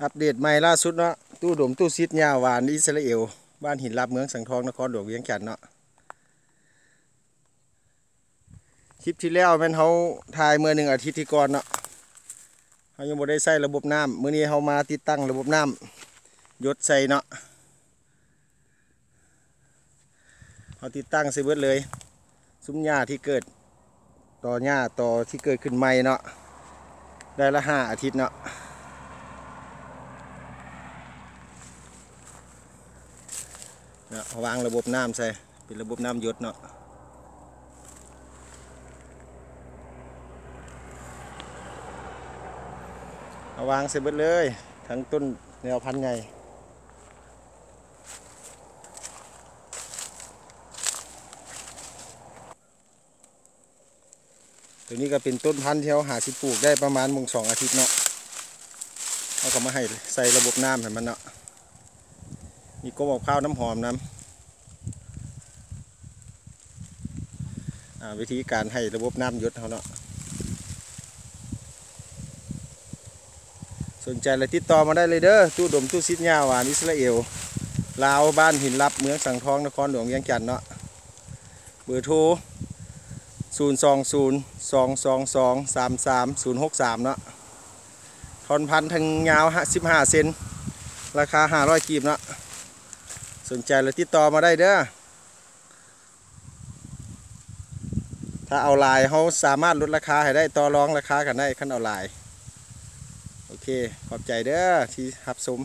ອັບເດດໃໝ່ລ່າສຸດເນາະ ຕູ້ດົມຕູ້ຊິດຫຍ້າຫວານອິດສະຣາເອວ ບ້ານຫີນລາບ ເມືອງສັງທອງ ນະຄອນຫຼວງວຽງຈັນເນາະ. ຄລິບທີ່ແລ້ວແມ່ນເຮົາຖ່າຍເມື່ອໜຶ່ງອາທິດທີ່ກ່ອນເນາະ ເຮົາຍັງບໍ່ໄດ້ໃຊ້ລະບົບນ້ຳ. ມື້ນີ້ເຮົາມາຕິດຕັ້ງລະບົບນ້ຳຢົດໃສ່ເນາະ. ເຮົາຕິດຕັ້ງໃສ່ເບິດເລີຍ ຊຸມຫຍ້າທີ່ເກີດ ຕໍຫຍ້າຕໍທີ່ເກີດຂຶ້ນໃໝ່ເນາະ ໄດ້ລະຫ້າອາທິດເນາະ. ເນາະ ເຮົາວາງລະບົບນ້ຳໃສ່ ເປັນລະບົບນ້ຳຢົດເນາະ. ເຮົາວາງໃສ່ເບິດເລີຍ ທັງຕົ້ນແນວພັນໃຫຍ່. ໂຕນີ້ກໍເປັນຕົ້ນພັນທີ່ເຮົາຫາຊິປູກໄດ້ປະມານໝ່ອງສອງອາທິດເນາະ ເຮົາກໍມາໃຫ້ໃສ່ລະບົບນ້ຳໃຫ້ມັນເນາະ. ມີກົບອອກພາວນ້ຳຫອມນຳ. ອາ ວິທີການໃຫ້ລະບົບນ້ຳຢົດເຮົາເນາະ. ສົນໃຈລະຕິດຕໍ່ມາໄດ້ເລີຍເດີ ຕູ້ດົມຕູ້ຊິດຫຍ້າຫວານອິດສະຣາເອວ ລາວ ບ້ານຫີນລາບ ເມືອງສັງທອງ ນະຄອນຫຼວງວຽງຈັນເນາະ. ເບີໂທ ສູນສອງສູນ ສອງສອງສອງ ສາມສາມສູນຫົກສາມເນາະ. ທ່ອນພັນທັງຍາວສິບຫ້າເຊັນ ລາຄາຫ້າຮ້ອຍກີບເນາະ. ສົນໃຈລະຕິດຕໍ່ມາໄດ້ເດີ. ຖ້າເອົາຫຼາຍ ເຮົາສາມາດລົດລາຄາໃຫ້ໄດ້ ຕໍ່ລອງລາຄາກັນໄດ້ ຄັນເອົາຫຼາຍ. ໂອເຄ ຂອບໃຈເດີທີ່ຮັບຊົມ.